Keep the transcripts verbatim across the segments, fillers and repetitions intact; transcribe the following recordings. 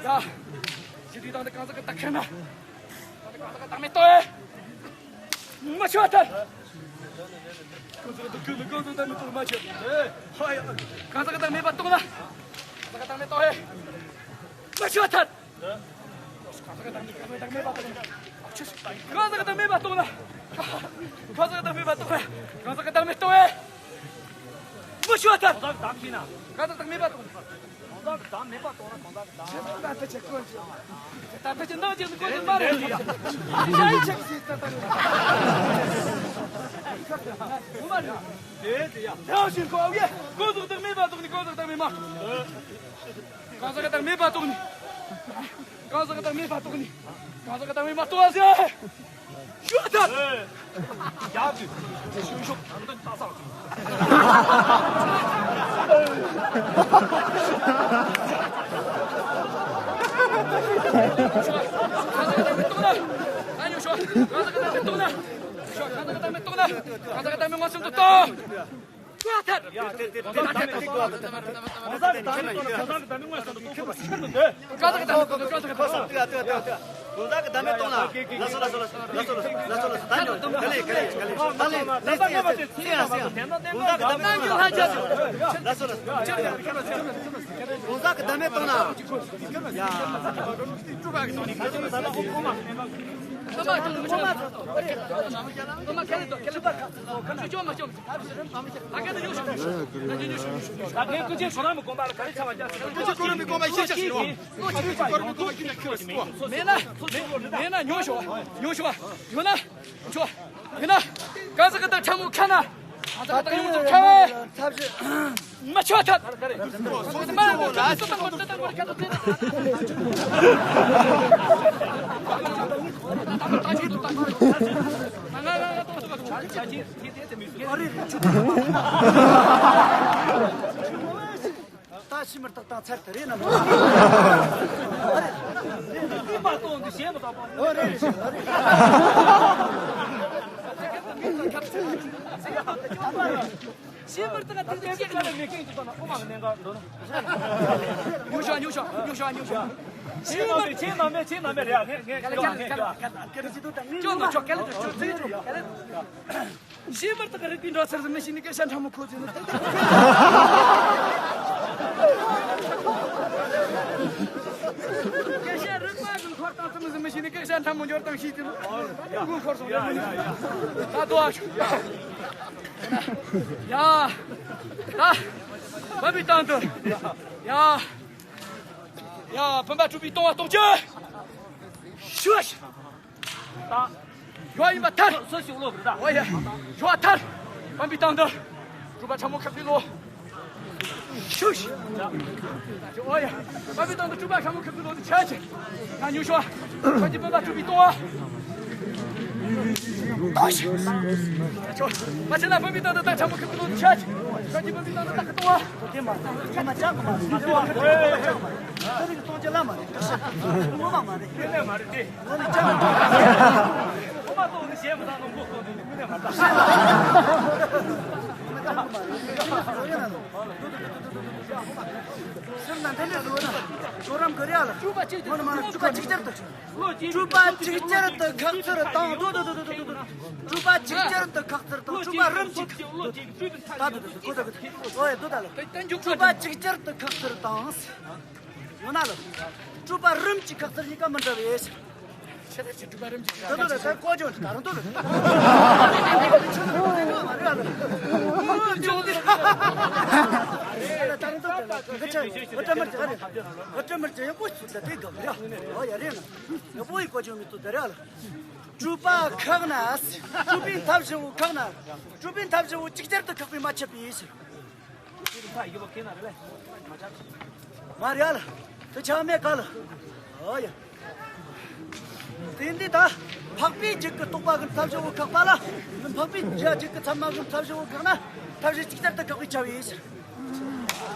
ད་ཞི་དུས་དང་དུ་གང་ཟག་གི་རྟགས་ཁེལ་ན། གང་ཟག་གི་རྟགས་མེད་གཏོང་ཨེ། མ་ཆོག་ཐལ། གང་ཟག་གི་རྟགས་མེད་གཏོང་མ་ཆོག་ཧ་ཡ། གང་ཟག་གི་རྟགས་མེད་པ་གཏོང་ན། གང་ཟག་གི་རྟགས་མེད་གཏོང་ཨེ། མ་ཆོག་ཐལ། གང་ཟག་གི་རྟགས་མེད་པ་གཏོང་ན། གང་ཟག་གི་རྟགས་མེད་པ་གཏོང་ན། གང་ཟག་གི་རྟགས་མེད་པ་གཏོང་ན། གང་ཟག་གི་རྟགས་མེད་གཏོང་ཨེ། མ་ཆོག་ཐལ། གང་ཟག་གི་རྟགས་མེད་པ་གཏོང་ན། གང་ཟག་གི་རྟགས་མེད་པ་གཏོང་ན། གང་ཟག་གི་རྟགས་མེད་པ་གཏོང་ན། གང་ཟག་གི་རྟགས་མེད་པ་གཏོང་ན། ད་ལྟ་ཅི་འདང་ཅི་འདང་ཅི་མ་རེད། ཡ་ཡི་ཆག་ཅི་ད་ད་རེད། ཨོ་མ་རེད། དེ་དེ་ཡ། དེ་བཞིན་གོ་ཡེ། གང་ཟག་གི་རྟགས་མེད་པ་གཏོང་ནི། གང་ཟག་གི་རྟགས་མེད་མ། གང་ཟག་གི་རྟགས་མེད་པ་གཏོང་ནི། གང་ཟག་གི་རྟགས་མེད་པ་གཏོང་ནི། གང་ཟག་གི་རྟགས་མེད་མ་གཏོང་ཟེར། ཤོད་ད། ཡག་གི། ཤུ་ཤུ་ད་ལྟ་ལྟ་ས། གང་ཟག་གི་རྟགས་མེད་གཏོང་ན། ཨ་ཉོ་ཤོག་གང་ཟག་གི་རྟགས་མེད་གཏོང་ན། ཤོག་གང་ཟག་གི་རྟགས་མེད་གཏོང་ན། གང་ཟག་གི་རྟགས་མེད་མངོན་སུམ་དུ་གཏོང་། ཡ་ཐད། ཡ་ཐད་ཐད་ཐད་ཐད་ཐད། གང་ཟག་གི་བདག་མེད་གཏོང་ན། གང་ཟག་གི་བདག་མེད་གཏོང་ན། གང་ཟག་གི་བདག་མེད་གཏོང་ན། གང་ཟག་གི་བདག་མེད་གཏོང་ན། ལགས་སོ་ལགས་སོ་ལགས་སོ་ལགས་སོ་ལགས་སོ་ལགས་སོ་ལགས་སོ། ད་ཉོ་ད་ལེ་ག་ལེ་ག་ལེ་ད་ལེ་ལེ་སེ་ཡ་སེ་ཡ། གང་ཟག་གི་བདག་མེད་གཏོང་ན། ལགས་སོ་ལགས་སོ། གང་ཟག་གི་བདག་མེད་གཏོང་ན། ཡ། མེད་ན། མེད་ན་ཉོ་ཤོག་ཉོ་ཤོག་ཡོད་ན། ཡོད་ན། གང་ཟག་གི་རྟགས་ཕྲ་མོ་ཁ་ན། གང་ཟག་གི་རྟགས་ཡོངས་སུ་ཁ་བས། མ་ཆོག་ཐལ། མ་ཆོག་ཐལ། ད་ཤི་མི་རྟག་དང་ཚར་དེ་རེད་ན་མ། རེད། རེད། རེད། ཨོ་རེད་རེད་རེད། ཤི་མི་རྟག་དེ་ཚོ་ཅི་ལ་མི་ཀིང་དུ་ན་ཨོ་མ་གནས་འགག་འདོན། ཉུ་ཤ་ཉུ་ཤ་ཉུ་ཤ་ཉུ་ཤ། ཤི་མི་རྟག་ཆེ་ན་མེད་ཆེ་ན་མེད་རེད། ངས་ངས་ངས་ངས་ངས། ཅོ་ནོ་ཅོ་ཀ་ལ་ཅོ་ཅོ་ཅོ། ཤེས་པར་དགའ་རིག་པའི་འགྲོ་ཚར་ཟིན་མི་ཤེས་ནི་སྐད་ཆ་ཕྲ་མོ་ཁོ་ཚོས་ནི་ཏག་ཏག་སྐད་ཆ་རིག་པ་གི་འཁོར་དང་ཚུལ་མི་ཟིན་མི་ཤེས་ནི་སྐད་ཆ་ཕྲ་མོ་འབྱོར་དང་ཤེས་ཀྱི་ནི་དགུན་འཁོར་སོང་ཡ་ཡ་ཡ། ད་དོ་ཨ་ཤོ་ཡ། ད་བབ་པའི་སྟེང་དུ་ཡ། ཡ། བུམ་པ་སྤྲུལ་པའི་ལྟུང་བ་སྟོང་ཅི། ཤུ། ཡོ་ཡིན་པ་ཐར། སོ་ཞིག་ལོ་བུར་ད། ཨོ་ཡ། ཡོ་ཐར། བུམ་པའི་སྟེང་དུ། སྤྲུལ་པ་ཕྲ་མོ་ཁབ་ཀྱི་ལོ། ཤུ། ཨོ་ཡ། བུམ་པའི་སྟེང་དུ་སྤྲུལ་པ་ཕྲ་མོ་ཁབ་ཀྱི་ལོ་དེ་ཆ་ཆེ། ང་ཉུ་ཤོ། ཁ་ཅིག་བུམ་པ་སྤྲུལ་པའི་ལྟུང་བ། ཨོ་ཤི། ཨ་ཆོ། མ་ཆེ་ན་བུམ་པའི་སྟེང་དུ་ད་ཕྲ་མོ་ཁབ་ཀྱི་ལོ་དེ་ཆ་ཆེ། ཁ་ཅིག་བུམ་པའི་སྟེང་དུ་ད་ཁ་ལྟུང་བ། དེ་མ་ཚང་མ་ཅག་མ་ཚང་མ་ཅག་མ་ཚང་མ་ཅག་མ་ཚང་མ་ཅག་མ་ཚང་མ་ངོ་མ་མ་རེད། དངོས་གནས་མ་རེད་དེ། ངོ་ནས་ཅང་མ་རེད། ངོ་མ་གཏོགས་ནི་གཞན་མི་དག་ནོ་མགོ་གཏོགས་ནི་དངོས་གནས་མ་རེད། སེམས་ནང་དེ་འདྲ་བཟོ་ན་ཇོ་རམ་ག་རེ་ཡ་ལ། ངོ་ནས་མ་ལ་སྤྲུལ་པ་ཅིག་ཅར་དུ། སྤྲུལ་པ་ཅིག་ཅར་དུ་ཁག་ཚུར་བཏང་། དོ་དོ་དོ། སྤྲུལ་པ་ཅིག་ཅར་དུ་ཁག་ཚུར་བཏང་། སྤྲུལ་པ་རིམ་གྱིས་ཁག་ཚུར་བཏང་། ད་དོ་དོ་དོ་གོ་ད་གོ་ད། ཨོ་ཡ་དོ་ད་ལ། སྤྲུལ་པ་ཅིག་ཅར་དུ་ཁག་ཚུར་བཏང་། ཡང་ན་ལ། སྤྲུལ་པ་རིམ་གྱིས་ཁག་ཚུར་གཉིས་ཀ་མི་འདྲ་བས། ཆེ་ཆེ་སྤྲུལ་པ་རིམ་གྱིས། ད་དུང་ལ་ད་ཀོ་ཅོ་ད་རུང་དུ་ལ། ཆུ་ནུ་རུ་ནུ་མ་རེད་ཨ་ལ། ད་རུང་དུ་ལ་ག་ཆ་འོ་ཏྲ་མར་ཅ་རེད། འོ་ཏྲ་མར་ཅ་ཡ་ཀོ་ཆུ་ད་དེ་གམ་རེད། ཨོ་ཡ་རེད་ན། ཡ་པོ་ཡི་ཀོ་ཅོ་མི་ཏུ་ད་རེད་ཨ་ལ། སྤྲུལ་པ་ཁག་ན། སྤྲུལ་པའི་ཐབས་བཞི་བོ་ཁག་ན། སྤྲུལ་པའི་ཐབས་བཞི་བོ་ཅིག་ཅར་དུ་ཁག་པའི་མ་ཆད་པའི་ཕྱིར། མ་རེད་ལ། དེ་ཆ་མེད་ག་ལ། ཨོ་ཡ། དེ་འདི་ད། འཕགས་པའི་རྒྱུད་ཀྱི་རྟོག་པ་གི་ཐབས་བཞི་བོ་ཁག་པ་ལ། འཕགས་པའི་རྒྱུད་ཀྱི་ཚད་མ་གི་ཐབས་བཞི་བོ་ཁག་ན། ཐབས་བཞི་ཅིག་ཅར་དུ་ཁག་པའི་ཆ་བའི་ཕྱིར།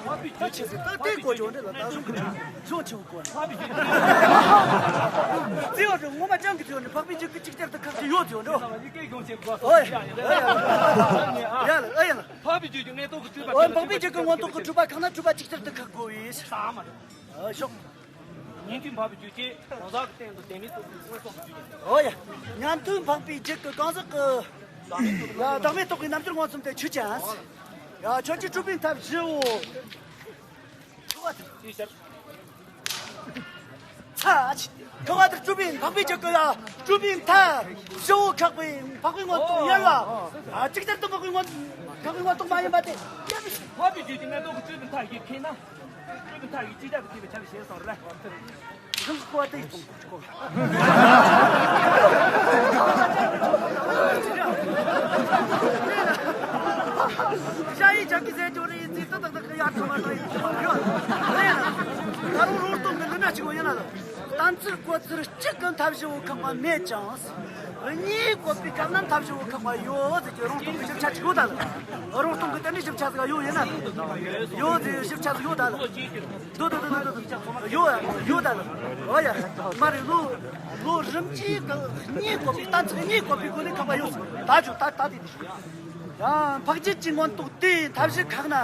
ད་ཆེ་ཟེར་ད་དེ་གོ་ཆོག་འདྲ་ལ་ད་གཞུང་གི་གཞུང་ཆེ་བོ་གོ། བརྩེ་བ་དེ་ངོ་མ་ཅང་གི་བརྩེ་བ་ནི་འཕགས་པའི་རྒྱུད་ཀྱི་ཅིག་ཅར་དུ་ཁག་ཅིག་ཡོད་ཅེས་འགྲོ། ཨོ་ཡ། ཨོ་ཡ། ཡ་ལ་ཨོ་ཡ་ལ། འཕགས་པའི་རྒྱུད་ཀྱི་མངོན་རྟོགས་ཀྱི་སྤྲུལ་པ། ཨོ་འཕགས་པའི་རྒྱུད་ཀྱི་མངོན་རྟོགས་ཀྱི་སྤྲུལ་པ་ཁག་ན་སྤྲུལ་པ་ཅིག་ཅར་དུ་ཁག་དགོས་པའི་ཕྱིར། ཨོ་ཤོག། ཉན་ཐོས་འཕགས་པའི་རྒྱུད་ཀྱི་གང་ཟག་གི་སྟེང་དུ་བདེན་མེད་རྟོགས་པའི་མངོན་རྟོགས་ཀྱི་རྒྱུད་ཡིན། ཨོ་ཡ། ཉན་ཐོས་འཕགས་པའི་རྒྱུད་ཀྱི་གང་ཟག་གི་ཡ་བདག་མེད་རྟོགས་པའི་རྣམ་འགྱུར་མངོན་སུམ་དེ་ཆོས་ཅན། ཡ་ཁྱོད་ཀྱི་སྤྲུལ་པའི་ཐབས་བཞི་བོ། ཁག་པ་དེར། ཚ། ཁག་པ་དེར་སྤྲུལ་པའི་འཕགས་པའི་རྒྱུད་ཀྱི་ཡ། སྤྲུལ་པའི་མཐའ་བཞི་བོ་ཁག་པའི་འཕགས་པའི་མངོན་རྟོགས་ཡིན་ལ། ཨ་ཅིག་ཅར་དུ་འཕགས་པའི་མངོན། འཕགས་པའི་མངོན་རྟོགས་མ་ཡིན་པ་དེ་ཡང་མི་ཤེས། འཕགས་པའི་རྒྱུད་ཀྱི་མངོན་རྟོགས་ཀྱི་སྤྲུལ་པའི་མཐའ་ཡིན་མཁྱེན་ན། སྤྲུལ་པའི་མཐའ་ཡིན་ཅིག་ཅར་དུ་ཐེག་པའི་ཆ་ལ་ཞེས་སོགས་རེད། གང་གི་གོ་བ་དེ་ཡིན་གསུངས། ཤ་ཡི་ཇག་གི་ཟས་ཅོ་རེ་ཡིན་ཚེ་ཏག་ཏག་ཏག་གི་ཡར་ཐོན་མ་ཐོན་ཡིན་གྱི་མ་རེད། ད་རུང་རོང་སྟོང་གི་ལི་མ་གཅིག་པོ་ཡིན་ན་ལ། གཏན་ཚིགས་གོ་ཚུལ་གཅིག་གི་མཐའ་བཞི་བོ་ཁག་པ་མེད་ཀྱང་། གཉིས་བཀོད་པའི་སྐབས་ན་མཐའ་བཞི་བོ་ཁག་པ་ཡོད་ཟེར་གྱི་རོང་སྟོང་གི་ཞིབ་ཆ་གཅིག་ཡོད་ད་ལ། རོང་སྟོང་གི་དེ་འདྲའི་ཞིབ་ཆ་ཟིག་ཡོད་ཡིན་ན། ཡོད་ཟེར་ཞིབ་ཆ་ཟིག་ཡོད་ད་ལ། དོ་དོ་དོ་དོ་དོ། ཡོད་ཡོད་ད་ལ། ཨོ་ཡ། མ་རེད་ལོ། ལོ་རིམ་གྱིས་གཉིས་བཀོད་པའི་གཏན་ཚིགས་གཉིས་བཀོད་པའི་སྒོ་ནས་ཁག་པ་ཡོད་ཟེར། ད་ཆོག་ད་ད་དེ་དེ་ཞུ། ཡང་འཕགས་རྒྱུད་ཀྱི་མངོན་རྟོགས་དེ་མཐའ་བཞི་ཁག་ན།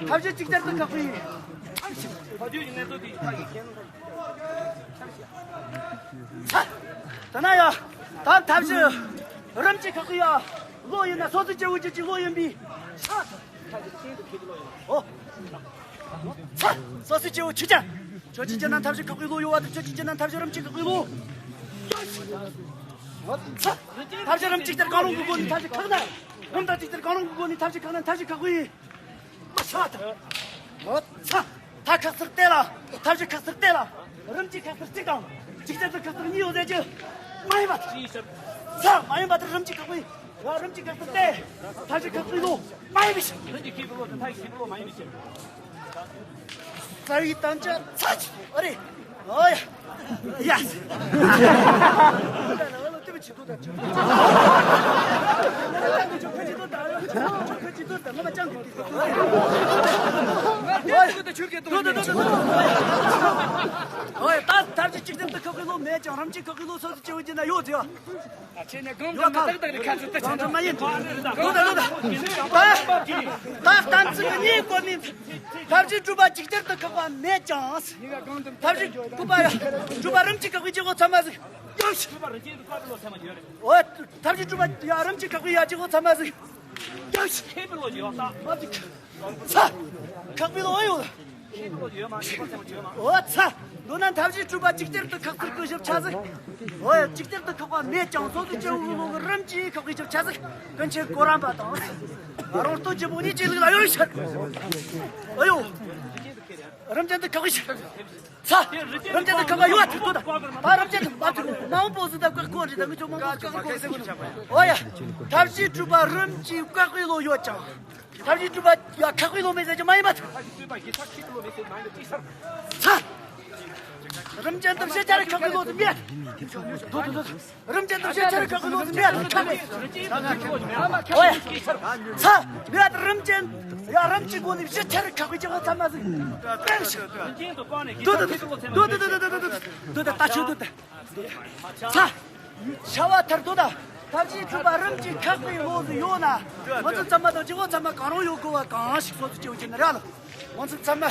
མཐའ་བཞི་གཅིག་ཅར་དུ་ཁག་པའི། འཕགས་རྒྱུད་ཀྱི་མངོན་རྟོགས་དེ་མཐའ་བཞི་ཁག་ན། ཚ། དེ་ན་ཡང་། ད་མཐའ་བཞི་རིམ་གྱིས་ཁག་གི་ཡ། བློ་ཡིན་ན་སོ་སོའི་སྐྱེ་བོ་རྒྱུད་ཀྱི་བློ་ཡིན་པས། ཨོ། ཚ། སོ་སོའི་སྐྱེ་བོ་ཆོས་ཅན། ཁྱོད་ཀྱི་རྒྱུད་ན་མཐའ་བཞི་ཁག་པའི་བློ་ཡོད་པ་དང་ཁྱོད་ཀྱི་རྒྱུད་ན་མཐའ་བཞི་རིམ་གྱིས་ཁག་པའི་བློ། ཨོ་ཚ། མཐའ་བཞི་རིམ་གྱིས་ལྟར་གང་རུང་གི་སྒོ་ནས་མཐའ་བཞི་ཁག་ན། རིམ་དང་གཅིག་ལྟར་གང་རུང་གི་སྒོ་ནས་མཐའ་བཞི་ཁག་ན་མཐའ་བཞི་ཁག་པའི། མ་ཆགས་དང་། ཨོ་ཚ། མཐའ་ཁག་ཚུར་བལྟས་ལ། མཐའ་བཞི་ཁག་ཚུར་བལྟས་ལ། རིམ་གྱིས་ཁག་ཚུར་གཅིག་དང་། གཅིག་ཅར་དུ་ཁག་ཚུར་གཉིས་ཡོད་ཟེར་རྒྱུ། མ་ཡིན་པ། ཚ། མ་ཡིན་པ་དེ་རིམ་གྱིས་ཁག་པའི། རིམ་གྱིས་ཁག་ཚུར་བལྟས། མཐའ་བཞི་ཁག་ཚུར་ཡོད། མ་ཡིན་པའི་ཕྱིར། རིམ་གྱིས་ཁེགས་པའི་བློ་དང་མཐའ་ཡིས་ཁེགས་པའི་བློ་མ་ཡིན་པའི་ཕྱིར། རྩ་བའི་དམ་བཅའ་ཚ་ཆེ། ཨ་རེ། ཨོ་ཡ། ཡ། ཨོ་ཡ། ད་མཐའ་བཞི་གཅིག་ཅར་དུ་ཁག་པའི་བློ་མེད་ཀྱང་རིམ་གྱིས་ཁག་པའི་བློ་སོ་སོའི་སྐྱེ་བོའི་རྒྱུད་ན་ཡོད་ཟེར་བ། ཨ་ཆེ་ནས་གང་དུ་མི་ཏག་ཏག་རེ་ཁ་ཚུར་ཏག་ཏག་མ་ཡིན། ལོ་ད་ལོ་ད། ད་གཏན་ཚིགས་གཉིས་བཀོད་ནས། མཐའ་བཞི་སྤྲུལ་པ་ཅིག་ཅར་དུ་ཁག་པ་མེད་ཀྱང་། མཐའ་བཞི་སྤྲུལ་པ་ཡ། སྤྲུལ་པ་རིམ་གྱིས་ཁག་པའི་སྐྱེ་བོ་ཚང་མ་ཟིག་ཡོ་ཤི། ཨོ། མཐའ་བཞི་སྤྲུལ་པ་ཡ་རིམ་གྱིས་ཁག་པའི་ཡ་སྐྱེ་བོ་ཚང་མ་ཟིག་ཡོ་ཤི། མ་ཟིག་ཚ། ཁག་པའི་ལོ་ཡོད། ཨོ་ཚ། མདོར་ན་མཐའ་བཞི་སྤྲུལ་པ་ཅིག་ཅར་དུ་ཁག་ཚུར་བཀོད་ཞིབ་ཆ་ཟིག་ཨོ་ཡ། ཅིག་ཅར་དུ་ཁག་པ་མེད་ཀྱང་སོ་སོའི་སྐྱེ་བོའི་བློ་གི་རིམ་གྱིས་ཁག་པའི་ཞིབ་ཆ་ཟིག་ཀུན་མཁྱེན་གོ་རམས་པ་དང་། རོང་སྟོན་གྱི་བོ་ཉིད་ཀྱི་ལུགས་ལ་ཡོད་ཤར། ཨོ་ཡོ། རིམ་ཅན་དུ་ཁག་པའི་ཆ། ཚ། རིམ་ཅན་དུ་ཁག་པ་ཡོད་ཐུབ་ཐུབ་དང་། ད་རིམ་ཅན་དུ་མ་ཐུབ། མ་འོངས་པོ་སུ་དང་བཀག་གོ་རེད། ད་ངི་ཆོ་མང་པོ་བཀག་གོ་ཟེར་གོ། ཨོ་ཡ། ཐབས་ཤེས་གྲུབ་པ་རིམ་གྱིས་བཀག་པའི་བློ་ཡོད་ཀྱང་། ཐབས་ཤེས་གྲུབ་པ་ཡ་ཁག་པའི་བློ་མེད་ཟེར་གྱི་མ་ཡིན་པ། ཚ། རིམ་ཅན་དུ་ཕྱི་ཆར་ཁག་པའི་བློ་དུ་མེད། དོ་དོ་དོ། རིམ་ཅན་དུ་ཕྱི་ཆར་ཁག་པའི་བློ་དུ་མེད། ཁག་པའི། ཨོ་ཡ། ཚ། མེད། རིམ་ཅན། ཡ་རིམ་གྱི་སྒོ་ནས་ཕྱི་ཆར་ཁག་པའི་སྐྱེ་བོ་ཚང་མ་ཟིག་ཏེང་ཞིག་དོ་དོ་དོ་དོ་དོ་དོ་དོ་དོ་དོ་དོ་དོ་དོ་དོ་ད་ཆོད་དོ་དོ། ཚ། བྱ་བ་མཐར་ཐུག་དང་ཐབས་ཤེས་གྲུབ་པ་རིམ་གྱིས་ཁག་པའི་བློ་ཟིག་ཡོད་ན། ང་ཚོ་ཚང་མ་དང་སྐྱེ་བོ་ཚང་མ་གང་རུང་ཡོད་དགོས་པ་གང་ཞིག་སོ་སོ་སྐྱེ་བོ་ཅན་ར་ལ། ང་ཚོ་ཚང་མ།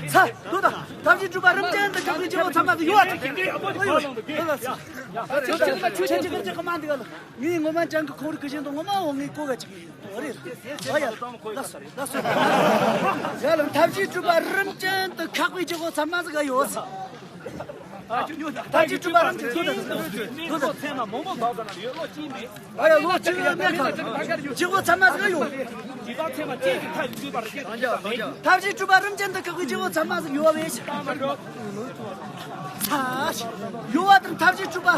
ཚ། དོ་དང་ཐབས་ཤེས་གྲུབ་པ་རིམ་ཅན་དུ་ཁག་པའི་སྐྱེ་བོ་ཚང་མ་ཟིག་ཡོད་ཨ། ཨོ་ཡོད། ཁྱོད་ཁྱོད་ཁྱོད་ཁྱོད་ཁྱོད་ཁྱོད་ཁྱོད་ཁྱོད་ཁྱོད་ཁྱོད་ཁྱོད་ཁྱོད་ཁྱོད་ཁྱོད་ངས་ངོ་མ་ཅང་གི་ཁོང་རིག་གི་བཞིན་དུ་ངོ་མ་འོང་ངས་གོ་ག་ཅིག་ཡིན་རེད། ཨ་ཡ། ལགས་སོ་ལགས་སོ། ཡ་ལ་ཐབས་ཤེས་གྲུབ་པ་རིམ་ཅན་དུ་ཁག་པའི་སྐྱེ་བོ་ཚང་མ་ཟིག་ག་ཡོད། ཐབས་ཤེས་གྲུབ་པ་རིམ་ཅན་དུ་དུ་དུ་དུ་ཨ་ཡ་ལོ་གཅིག་ཡོད་མེད་ག་སྐྱེ་བོ་ཚང་མ་ཟིག་ག་ཡོད། ཐབས་ཤེས་གྲུབ་པ་རིམ་ཅན་དུ་ཁག་པའི་སྐྱེ་བོ་ཚང་མ་ཟིག་ཡོད་པས། ཚ། ཡོད་པ་དང་ཐབས་ཤེས་གྲུབ་པ་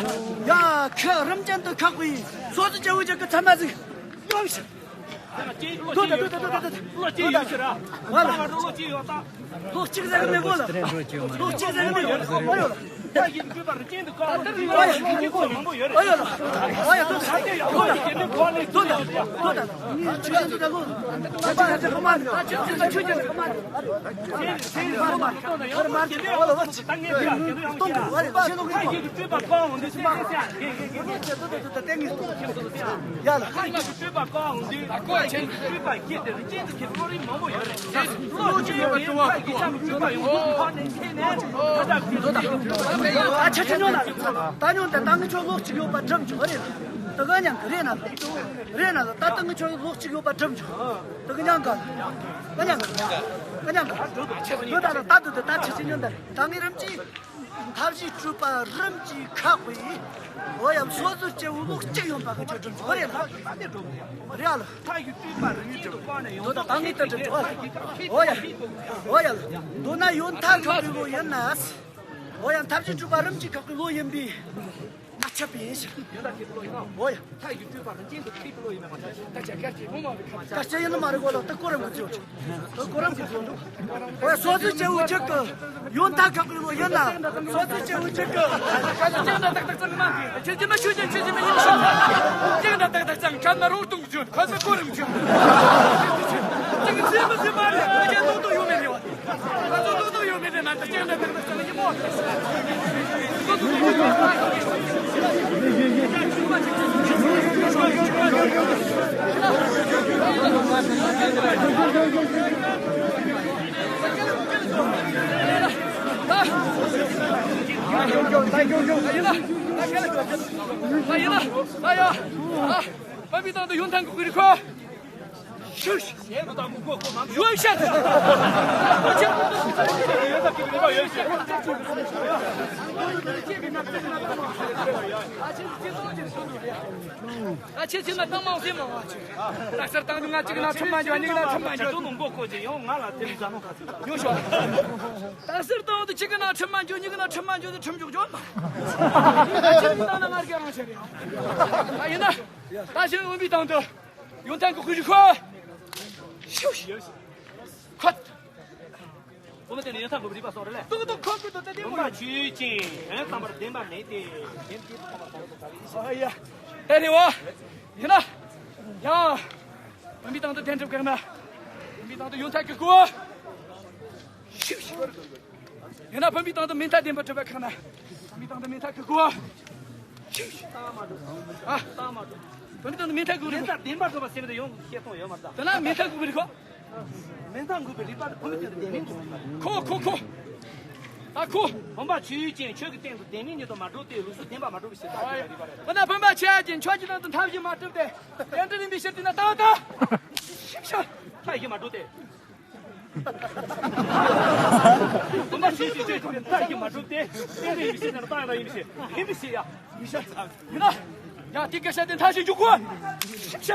ཡ་ཁ་རིམ་ཅན་དུ་ཁག་པའི་སོ་སོ་སྐྱེ་བོ་ཅག་གི་ཚང་མ་ཟིག་ཡོད་ཤག་དོ་དོ་དོ་དོ་དོ་དོ། ལོ་གཅིག་ཡོད་ཤག་ར། ལོ་གཅིག་ཡོད་ད། ལོ་གཅིག་ཟེར་གི་མེད་གོ་ལ། ལོ་གཅིག་ཟེར་གི་མེད་གོ་ལ། ཨོ་ཡོད་ལ། ཨོ་ཡོད་ལ། ཨོ་ཡོད་ལ། ཨོ་ཡོད་དོ། དོ་དོ་དོ་དོ། ཆུ་ཆེན་དུ་ད་གོ། ཆུ་ཆེན་དུ་ད་གོ། ཆུ་ཆེན་དུ་ད་གོ། ད་ཆ་ཆ་ཉོ་ན། ད་ཉོ་ད་ད་ངི་ཆོ་ལོ་གཅིག་ཡོད་པ་འགྲུབ་ཆོག་རེད། ད་ག་ཉང་གི་རེད་ན། རེད་ན་ད་ད་ངི་ཆོ་ལོ་གཅིག་ཡོད་པ་འགྲུབ་ཆོག་ད་ག་ཉང་ག་ད་ཉང་ག་ད་ཉང་ག་ད་ད་ད་ད་ཆ་ཆ་ཉོ་ད་ད་ངི་རིམ་གྱིས། ཐབས་ཤེས་སྤྲུལ་པ་རིམ་གྱིས་ཁག་པའི། འོ་ཡ་སོ་སོ་སྐྱེ་བོ་ལོ་གཅིག་ཡོང་པ་གི་ཆོས་སྒྲུབ་ཆོག་རེད་ལ། རེད་ལ། ཐག་གིས་སྤྲུལ་པ་རིམ་གྱིས་སྒྲུབ་པ་ནས་ཡོང་། ཡོད་དང་ད་ངེས་དུ་སྒྲུབ་ཆོག་འོ་ཡ། འོ་ཡ། མདོར་ན་ཡོན་ཐབས་ཁག་པའི་བློ་ཡིན་ན། འོ་ཡ་ཐབས་ཤེས་སྤྲུལ་པ་རིམ་གྱིས་ཁག་པའི་བློ་ཡིན་པས། ང་ཁྱབ་པས་ཡིན་ཞིང་། འོ་ཡ། ཐག་གིས་སྤྲུལ་པ་རིམ་གྱིས་སྒྲུབ་ཁག་པའི་བློ་ཡིན་ན་ང་ཁྱབ་པས་ཡིན། ད་ཆ་གལ་ཆེ་མོ་མ་རེད་གོ་ལ་ད་གོ་རིམ་གྱིས་སྒྲུབ་ཆོག་ད་གོ་རིམ་གྱིས་སྒྲུབ་ཆོག་འོ་ཡ་སོ་སོའི་སྐྱེ་བོ་གཅིག་གི་ཡོན་ཐབས་ཁག་པའི་བློ་ཡིན་ན་སོ་སོའི་སྐྱེ་བོ་གཅིག་གི་ཁ་ལ་ཅང་ད་ཏག་ཏག་ཚང་མ་ཁྱེད་ཀྱི་མ་ཆོས་ཅན་ཆོས་ཅན་མ་ཡིན་ཞིང་ཅང་ད་ཏག་ཏག་ཚང་ཁ་མ་རོགས་གཏོང་རྒྱུ་ཁ་ས་གོ་རིམ་རྒྱུ་ཅང་ཟེར་མ་ཟེར་མ་རེད། ཁྱེད་ལོག་ཏུ་ཡོད་མེད་རེད་བ། ང་ཚོ་ལོག་ཏུ་ཡོད་མེད་རེད་ན་ད་ཅང་ད་ཏག་ཏག་ཚང་མ་ཡིན་མོ། ད་ཡིན་ན། ད་ཡ། ཨ། བོད་མི་དང་དུ་ཡོན་ཐང་གི་ཁུལ་ཁོ། ཤུ་ཤུ། ཡོད་ཤག་ད་ཁྱེད་ཚོས་ན་གཏམ་མང་སེ་མང་བ་ཆུ། ད་སར་བཏང་དུས་ང་གཅིག་ན་ཁྲིམས་མ་འཇོག་གཉིས་ན་ཁྲིམས་མ་འཇོག་ད་སར་བཏང་དུས་གཅིག་ན་ཁྲིམས་མ་འཇོག་གཉིས་ན་ཁྲིམས་མ་འཇོག་དུས་ཁྲིམས་འཇོག་འཇོག་མ། ད་ཁྱེད་ཚོས་བཏང་ན་ང་རྒྱལ་རང་ཆེ་རེད། ད་ཡིན་ན། ད་ཕྱིར་འོན་པའི་སྟེང་དུ་ཡོན་ཐང་གི་དཔེ་ཞིག་ཤོད། ཤུ་ཤུ། ཁོད། བུ་མོ་དེ་ནི་ཡོན་ཐང་གི་རིག་པ་སོགས་རེད་ལས། ཏུག་ཏུག་ཁོད་ཀྱི་དུ་དེ་དེ་བུམ་པ་ཆོས་ཅན་དོན་དམ་པར་བདེན་པ་མེད་དེ། བདེན་དེ་ཐོག་མ་ཐོག་ཏུ་ཚ་བའི་ཨ་ཡ། དེ་རེད་བ། ཡིན་ན། ཡ། བུམ་པའི་སྟེང་དུ་བདེན་གྲུབ་བཀག་ན། བུམ་པའི་སྟེང་དུ་ཡོན་ཐང་གི་སྐུ། ཤུ་ཤུ། ཡང་ན་བུམ་པའི་སྟེང་དུ་མེ་མཐའ་བདེན་པར་གྲུབ་པ་ཁག་ན། བུམ་པའི་སྟེང་དུ་མེ་མཐའ་གི་སྐུ། ཨ། བུམ་པའི་སྟེང་དུ་མེ་མཐའ་གི་མེ་མཐའ་བདེན་པར་གྲུབ་པ་ཟེར་བ་དེ་ཡོང་སྐད་གཏོང་ཡོད་མ་རེད་ད། དེ་ན་མེ་མཐའ་གི་རིག་པ། མེ་མཐའ་གི་རིག་པ་དེ་བུམ་པའི་སྟེང་དུ་བདེན་མིན་གྱི་རིག་པ་རེད། ཁོ་ཁོ་ཁོ། ད་ཁོ། བུམ་པ་ཆོས་ཅན་ཆོས་ཀྱི་སྟེང་དུ་བདེན་མིན་ཉིད་དུ་མ་གྲུབ་སྟེ་ལུགས་སྲོལ་བདེན་པ་མ་གྲུབ་པའི་ཕྱིར་ད་ཆོས་ཀྱི་རིག་པ་རེད། འོ་ན་བུམ་པ་ཆོས་ཅན་ཆོས་ཀྱི་སྟེང་དུ་མཐའ་བཞི་མ་གྲུབ་སྟེ། རྟེན་འབྲེལ་ཡིན་པའི་ཕྱིར་དེ་ན་ད་ད། ཤིག་ཤ། མཐའ་བཞི་མ་གྲུབ་སྟེ། བུམ་པ་ཆོས་ཅན་ཆོས་ཅན་མཐའ་བཞི་མ་གྲུབ་སྟེ། རྟེན་འབྲེལ་ཡིན་པའི་ཕྱིར་ན་ད་ཡང་ད་ཡིན་པའི་ཕྱིར། ཡིན་པའི་ཕྱིར་ཡ། ཡིན་ཤ། ཡིན་ན། ཡང་དེ་སྐད་བཤད་དེ་མཐའ་བཞི་འཇུག་གོ། ཤིག་ཤ།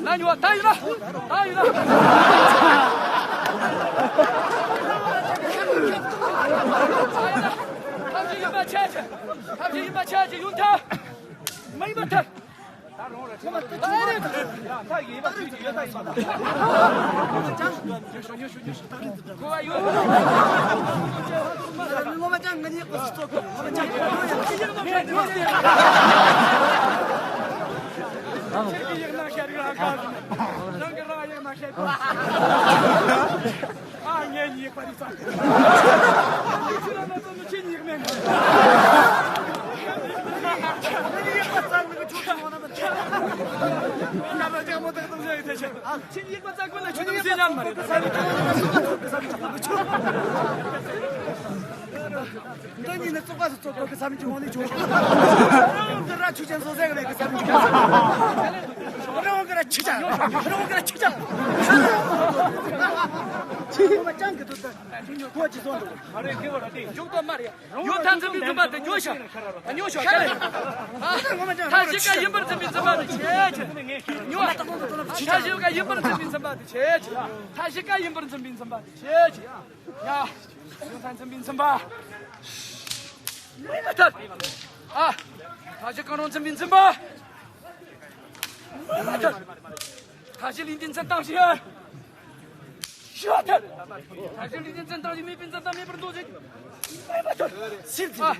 ན་ཉོ་ད་ཡིན་ན་ད་ཡིན་ན། ཐབས་ཤེས་ཡིན་པ་ཆད་ཀྱི། ཐབས་ཤེས་ཡིན་པ་ཆད་ཀྱི། ཡུང་ཐལ། མ་ཡིན་པ་ཐལ། ད་རུང་རེད། ད་རེད། ད་ཡིན་པ་ཚུལ་གྱི་ཡོད་ད་ཡིན་པ། གོ་བ་ཡོད། ངོ་མ་ཅང་ང་གཉིས་ཀོ་སི་ཚོགས་ཀྱི་ངོ་མ་ཅང་གི་ཡོད་ཡ། ཁྱེད་ཀྱི་ཡག་ན་ཤར་གི་རང་ག་རང་གི་རང་ཡག་ན་ཤར་གི། ཨ་ངས་ཡག་པ་རེད་བསམ། ཁྱེད་རང་ན་ཚོ་ནི་ཁྱེད་ཡག་མེད། ངས་ཡག་པ་བསམ་ནི་ཁྱོད་ཀྱི་ངོ་ན་མ་ཁྱེད་རང་ལ་ལྕགས་མོ་ཏག་ཏག་བཟོས་ཡོད་དེ་ཆེ། ཁྱེད་ཡག་པ་བསམ་དགོས་ན་ཁྱོད་ཀྱི་སེམས་ཉམས་མ་རེད། འདི་གཉིས་ནི་བཙོག་པ་སུ་བཙོག་གོ་གི་བསམ་གྱི་འོང་ནི་བྱུང་། རང་གི་ར་ཆུ་ཆེན་བཟོ་ཟེར་གི་མེད་གི་བསམ་གྱི་འོང་། རང་གི་ར་ཆུ་ཆ། རང་གི་ར་ཆུ་ཆ། ཆི་ངོ་མ་ཅང་གི་དུ་ད་གོ་ཅི་བཟོ་འདུག་མཇུག་ཏུ་མར་ཡ། ཡོན་ཐབས་འཛིན་པའི་འཛིན་པ་དེ་ཉོ་ཤོག་ཉོ་ཤོག་ཁ་ལེ། མཐའ་བཞི་ཀ་ཡིན་པར་འཛིན་པའི་འཛིན་པ་དེ་བྱེད་ཀྱི། ཉོ། མཐའ་བཞི་ཀ་ཡིན་པར་འཛིན་པའི་འཛིན་པ་དེ་བྱེད་ཀྱི། མཐའ་བཞི་ཀ་ཡིན་པར་འཛིན་པའི་འཛིན་པ་དེ་བྱེད་ཀྱི། ཡ། ཡོན་ཐབས་འཛིན་པའི་འཛིན་པ། མཐའ་བཞི་ཀ་རང་འཛིན་པའི་འཛིན་པ། མཐའ་བཞི་ལུས་འདི་འཛིན་སྟངས་ཤེས། ཤི་བ་ཐལ། ད་གཞི་ལུས་འདི་འཛིན་སྟངས་ཀྱི་མེད་པའི་འཛིན་སྟངས་མེད་པར་འདོད་ཅིང་། མེད་པ་ཐལ། སིབ་ཐལ།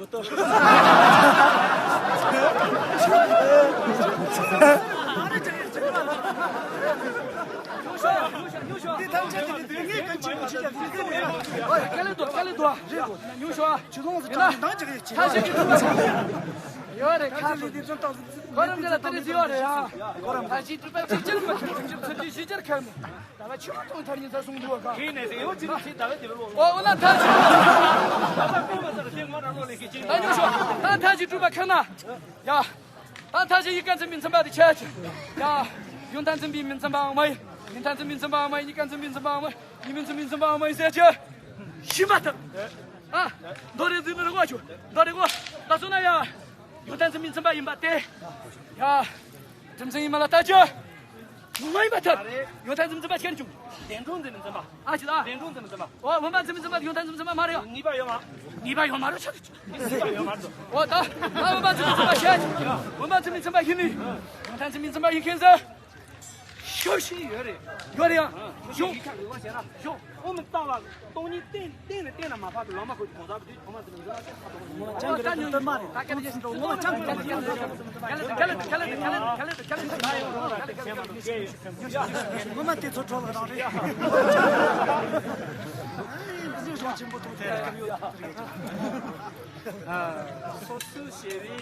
འདི་ཐམས་ཅད་ཀྱི་དུས་ངེས་གང་ཆེན་པོ་ཆེ་ཡང་དུས་ཚོད་ཡིན་ན། ཁ་ལེ་དོ་ཁ་ལེ་དོ། རེད་གོ། ཉུང་ཤོག་ཆུ་ལོང་སུ་ཡིན་ན། དྲང་དྲང་ཅིག་ཡོད་ཀྱི། ཐ་ཤི་གི་ཐུབ་པ་ཡོད་རེད། ཁ་ལེ་འདི་འཛིན་སྟངས་གོ་རམ་འདི་ལ་ཏི་རི་ཟི་ཡོད་རེད་ཡ། ཐ་ཤི་གྲུབ་པ་གཅིག་ཅར་མ་ཁེལ། གཅིག་ཅར་ཚུར་གཅིག་ཅར་ཁེལ་མོ། ད་བ་ཆུ་མ་ཐོང་ཐར་ཉིན་ས་སོང་འདུག་ག་ཁྱེད་ནས་ཟེར་ཡོད་ཅི་མི་ཤེས། ད་བས་དེ་བས་ལོ། ཨོ་ཨོ་ན་ཐ་ཤི། ད་ཉོ་ཤོག་ད་ཐ་ཤི་གྲུབ་པ་ཁེལ་ན། ཡ། ད་ཐ་ཤི་ཡིག་ཀ་འཛིན་པའི་འཛིན་པ་དེ་ཆད་ཅི། ཡ། ཡོན་ཐབས་འཛིན་པའི་མི་འཛིན་པའང་མ་ཡིན། ཡོན་ཐབས་འཛིན་པའི་འཛིན་པའང་མ་ཡིན། ཡིག་ཀ་འཛིན་པའི་འཛིན་པའང་མ་ཡིན། ཡིན་མིན་འཛིན་པའི་འཛིན་པའང་མ་ཡིན་ཟེར་ཅི། ཤི་མ་ཐག་ཨ། མདོ་རེ་འཛིན་ནི་རེ་གོ་ཆུ། མདོ་རེ་གོ། ད་སོ་ན་ཡ། ཡོན་ཐབས་འཛིན་པའི་འཛིན་པ་ཡིན་པ་སྟེ། ཡ། རྒྱུ་མཚན་ཡིན་མ་ལ་ལྟ་ཅི། མ་ཡིན་པ་ཐལ། ཡོན་ཐབས་འཛིན་པའི་འཛིན་པ་ཁྱེར་བྱུང་། བདེན་གྲུབ་འཛིན་པའི་འཛིན་པ། ཨ་ཅི་ད། བདེན་གྲུབ་འཛིན་པའི་འཛིན་པ། ཨོ་བུམ་པ་འཛིན་པའི་འཛིན་པ་ཡོན་ཐབས་འཛིན་པའི་འཛིན་པ་མ་རེད་ཡ། ངེས་པ་ཡོད་མ། ངེས་པ་ཡོད་མ་རེད་ཆ་ཚུ། ངེས་པ་ཡོད་མ་རེད། ཨོ་ད། ད་བུམ་པ་འཛིན་པའི་འཛིན་པ་བཤད་ཅི། བུམ་པ་འཛིན་པའི་འཛིན་པ་ཡིན་ནི། ཡོན་ཐབས་འཛིན་པའི་འཛིན་པ་ཡིན་མཁན་ཟེར། ཁྱོད་ཤེས་ཡོད་རེད། ཡོད་རེད་ཡ། ཞོག་ཞོག་ཨོ་མི་རྟག་ལ་སྟོང་ཉིད་བསྟན་བསྟན་ནས་བསྟན་ན་མ་ཕབ་པའི་ལོ་མ་ཁོ་གོང་ས་བུ་དུས་གོང་མ་དེ་ལ་འཛིན་ལ་ཆེ་ཁ་ཐོག་ངོ་མ་ཅང་གི་རེད་དོན་མ་རེད། ད་སྐད་ཆ་ཤེས་འགྲོ་ངོ་མ་ཅང་གི་རེད། ངོ་མ་དེ་ཚོ་གྲོགས་ལ་རང་རེད། འཛིན་གཞུང་ཆེན་པོ་ཐུག་དེ་སྐབས་ཡོད་ཐུག་རེད། སོ་སོའི་ཞེ་བའི།